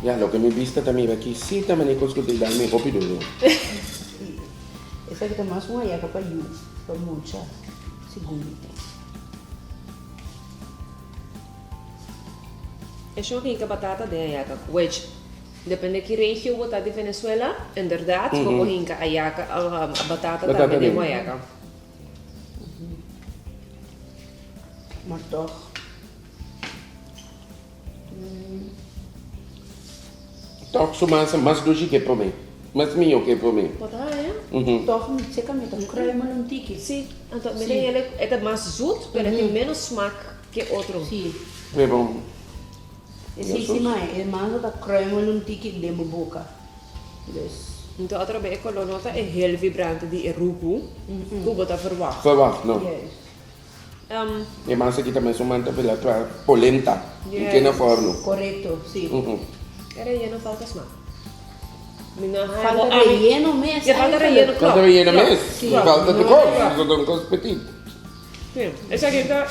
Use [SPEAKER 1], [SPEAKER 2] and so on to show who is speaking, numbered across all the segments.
[SPEAKER 1] Ya, loke mi bista ta mira aki sí ta manera kos ku ta dal mi hopi duru.
[SPEAKER 2] Sí, esaki ta mas un ayaka pa yu, pa mucha, segun mi ta.
[SPEAKER 3] E shon hinka batata den ayaka, which depende ki regio bo ta di Venezuela, inderdaad bo por hinka ayaka, batata tambe den bo ayaka.
[SPEAKER 2] Maar toch.
[SPEAKER 1] Toch su masa mas dushi ke prome. Mas mihó ke prome.
[SPEAKER 3] Bo ta haña?
[SPEAKER 2] Toch mi seka mi ta kruimel un tiki.
[SPEAKER 3] Sí, anto mi ta hel e ta mas zoet pero e tin menos smak ke otro.
[SPEAKER 2] Sí.
[SPEAKER 1] Pero
[SPEAKER 2] Sí, sí, mae, e masa ta kruimel un tiki den bo boka. Dus.
[SPEAKER 3] Anto otro be e kolor no ta e hel vibrante di e ruku ku bo ta verwacht.
[SPEAKER 1] Verwacht, no.
[SPEAKER 2] Juist.
[SPEAKER 1] E masa aki ta mesun manta pela traha polenta i ke na forno.
[SPEAKER 2] Korekto, si.
[SPEAKER 3] E relleno falta smak. Mi no haña
[SPEAKER 2] Falta relleno mes.
[SPEAKER 3] Ya falta relleno, klòp.
[SPEAKER 1] Falta relleno mes. Falta tur kos. Ta un kos petit.
[SPEAKER 3] Si. Esaki ta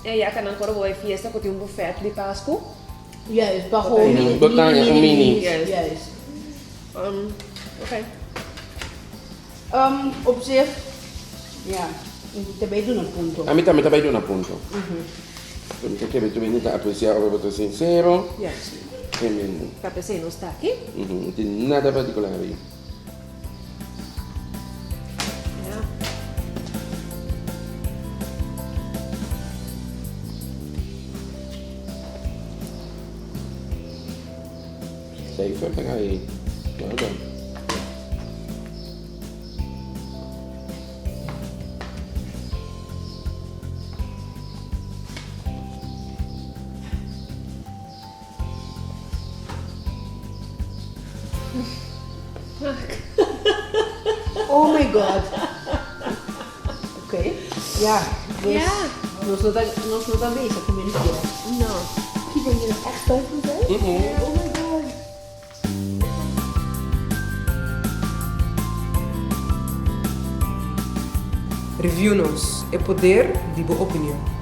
[SPEAKER 3] e yakanan ku ora bo bai fiesta ku tin un bufèt di Pasku.
[SPEAKER 2] Juist, pa gewoon mini,
[SPEAKER 1] Bo ta haña un mini.
[SPEAKER 2] Juist.
[SPEAKER 3] Oké.
[SPEAKER 2] Op zich, ja, mi ta bay duna punto.
[SPEAKER 1] Ami tambe ta bay duna punto. Mi ta kere tur hende ta aprecia ora bo ta sincero.
[SPEAKER 3] Ja.
[SPEAKER 1] Tremendo.
[SPEAKER 3] Ta p'esei nos ta aki.
[SPEAKER 1] No tin nada particular ayi.
[SPEAKER 3] Ja.
[SPEAKER 1] Cijfer ta kai well done.
[SPEAKER 2] Oh my God. Oké. Ja, dus
[SPEAKER 3] Ja.
[SPEAKER 2] nos no ta nos no ta bezig ku mentira.
[SPEAKER 3] No.
[SPEAKER 2] Kiko jullie echt stuiver zijn? Oh my God.
[SPEAKER 4] Review nos, e poder di bo opinion.